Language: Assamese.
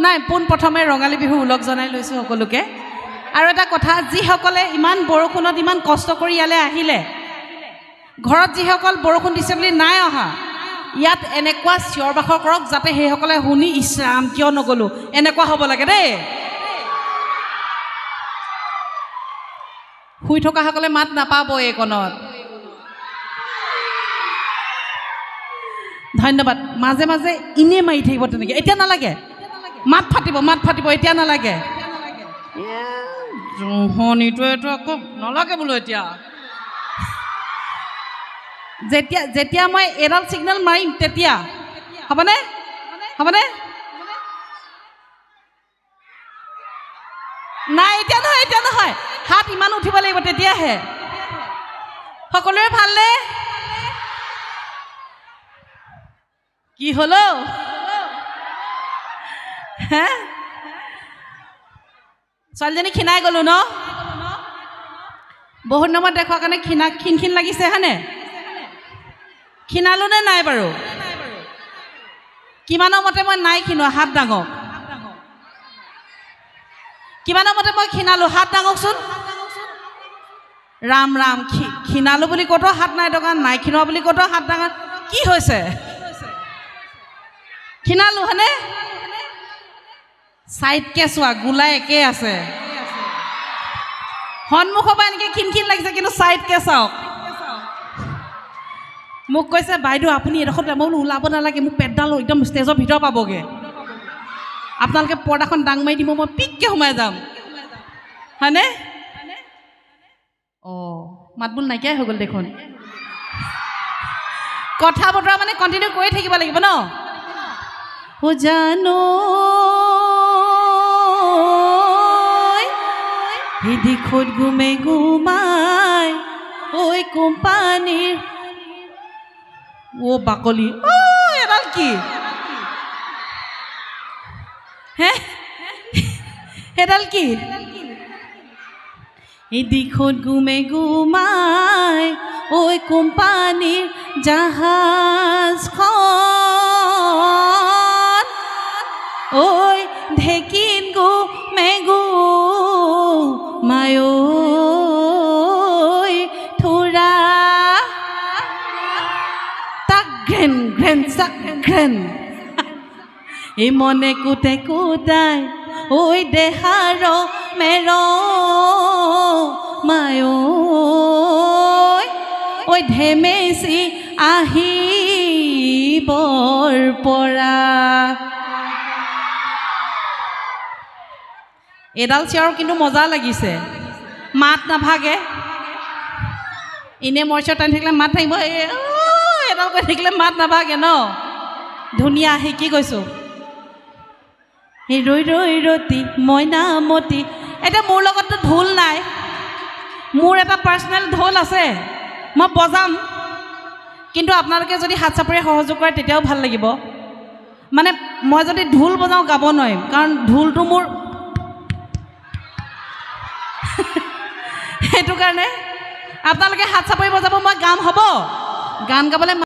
নাই, পোনপ্ৰথমে ৰঙালী বিহু ওলগ জনাই লৈছোঁ সকলোকে। আৰু এটা কথা, যিসকলে ইমান বৰষুণত ইমান কষ্ট কৰি ইয়ালৈ আহিলে, ঘৰত যিসকল বৰষুণ দিছে বুলি নাই অহা, ইয়াত এনেকুৱা চিঞৰ বাখৰ কৰক যাতে সেইসকলে শুনি ইছৰাম কিয় নগ'লোঁ এনেকুৱা হ'ব লাগে দেই। শুই থকাসকলে মাত নাপাব এইকণত। ধন্যবাদ। মাজে মাজে এনেই মাৰি থাকিব তেনেকৈ, এতিয়া নালাগে, মাত ফাটিব, মাত ফাটিব, এতিয়া নালাগে। জোহনিটোৱেতো আকৌ নালাগে বোলো এতিয়া। যেতিয়া যেতিয়া মই এডাল ছিগনেল মাৰিম তেতিয়া হ'বনে? হ'বনে? নাই, এতিয়া নহয়, এতিয়া নহয়, হাত ইমান উঠিব লাগিব তেতিয়াহে। সকলোৰে ভালনে? কি হ'ল হে, ছোৱালীজনী ক্ষীণাই গ'লো ন? বহুত দিনৰ দেখুৱাৰ কাৰণে ক্ষীণা ক্ষীণ ক্ষীণ লাগিছে হয়নে? ক্ষীণালো নে নাই বাৰু? কিমানৰ মতে মই নাই ক্ষীণোৱা? হাত ডাঙক। কিমানৰ মতে মই ক্ষীণালো? হাত ডাঙকচোন। ৰাম ৰাম, ক্ষীণালো বুলি ক'তো হাত নাই ডঙা, নাই ক্ষীণোৱা বুলি ক'তো হাত ডাঙা, কি হৈছে? ক্ষীণালো হয়নে? চাইডকে চোৱা, গোলাই একেই আছে। সন্মুখৰ পৰা এনেকৈ ক্ষীণ ক্ষীণ লাগিছে, কিন্তু চাইডকে চাওক। মোক কৈছে বাইদেউ আপুনি এডোখৰত, মই বোলো ওলাব নালাগে, মোক পেটডাল একদম ষ্টেজৰ ভিতৰ পাবগৈ, আপোনালোকে পৰ্দাখন দাং মাৰি দিব, মই পিককৈ সোমাই যাম হয়নে? অঁ, মাত বোল নাইকিয়াই হৈ গ'ল দেখোন। কথা বতৰা মানে কণ্টিনিউ কৰি থাকিব লাগিব ন? অ' জানো দিশত গুমে গুমাই ঐ কোম্পানীৰ অ' বাকলি, অ' এডাল কি হে, সেইডাল কি? এই দিশত গুমে গুমাই ঐ কোম্পানীৰ জাহাজখন, ঐ ঢেকিন গুমে গুমাই ঐ থোৰা তাক ঘ্ৰেন ঘ্ৰেন চাক ঘ্ৰেন, এই মনে কুটে কুটাই ঐ দেহাৰ মেৰ মায় ঐ ধেমেচি আহিবৰ পৰা। এডাল চিঞৰ কিন্তু মজা লাগিছে, মাত নাভাগে। এনেই মইশ্বৰ টানি থাকিলে মাত থাকিব, এই এডাল কৰি থাকিলে মাত নাভাগে ন? ধুনীয়া, শিকি গৈছোঁ। এই ৰৈ ৰৈ ৰতি মইনামতী। এতিয়া মোৰ লগততো ঢোল নাই, মোৰ এটা পাৰ্চনেল ঢোল আছে, মই বজাম, কিন্তু আপোনালোকে যদি হাত চাপৰি সহযোগ কৰে তেতিয়াও ভাল লাগিব। মানে মই যদি ঢোল বজাওঁ গাব নোৱাৰিম, কাৰণ ঢোলটো মোৰ, সেইটো কাৰণে আপোনালোকে হাত চাপৰি বজাব, মই গাম, হ'ব? গান গাবলৈ